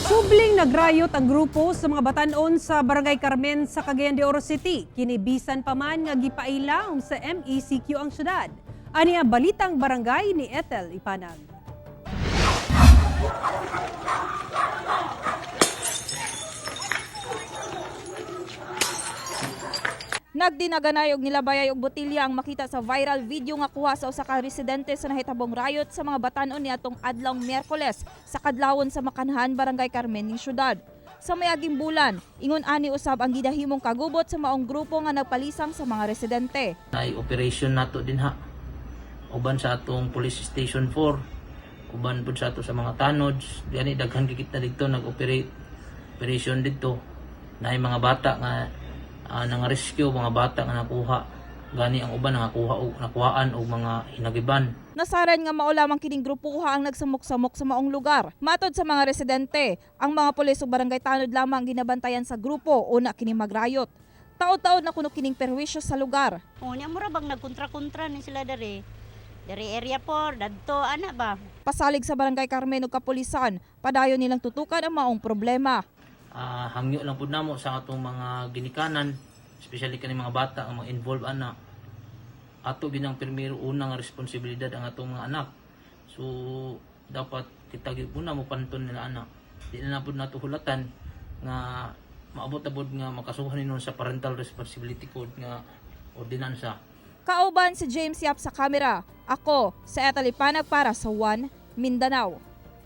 Subling nagrayot ang grupo sa mga batanon sa Barangay Carmen sa Cagayan de Oro City. Kinibisan pa man nga gipailawom sa MECQ ang syudad. Ani ang Balitang Barangay ni Ethel Ipanag. Nagdinaganay og nilabayay og botilya ang makita sa viral video nga kuha sa usa ka residente sa nahitabong riot sa mga batan-on niadtong adlawng Miyerkules sa kadlawon sa Makanhan, Barangay Carmen ning syudad. Sa mayaging bulan, ingon ani usab ang gidahimong kagubot sa maong grupo nga nagpalisang sa mga residente. Ay operation nato din ha. Uban sa atong police station 4, uban pud sa ato sa mga tanods, gani daghan gid kita didto nag-operate operation didto. Naay mga bata nga nanga-rescue, mga bata nga nakuha. Gani ang uban nakakuha og nakuhaan og mga hinagiban. Nasaran nga mao lamang kining grupuha ang nagsamok-samok sa maong lugar. Matod sa mga residente, ang mga pulis ug barangay tanod lamang ang ginabantayan sa grupo una kini magrayot. Taod-taod na kuno kining perwisyo sa lugar. O niya, mura bang nagkontra-kontra ni sila dere. Dere area 4, dadto ana ba? Pasalig sa Barangay Carmen ug kapulisan, padayon nilang tutukan ang maong problema. Hangyo lang pud namo sa atong mga ginikanan, especially kani mga bata ang mga involved ana. Ato ginang primero una nga responsibilidad ang atong mga anak. So dapat kita gyud muna mo panton nila ana. Di na pud nato hulatan nga maabot-abot nga makasuhan ni sa parental responsibility code nga ordinansa. Kauban si James Yap sa kamera. Ako, sa Ethel Ipanag para sa One Mindanao.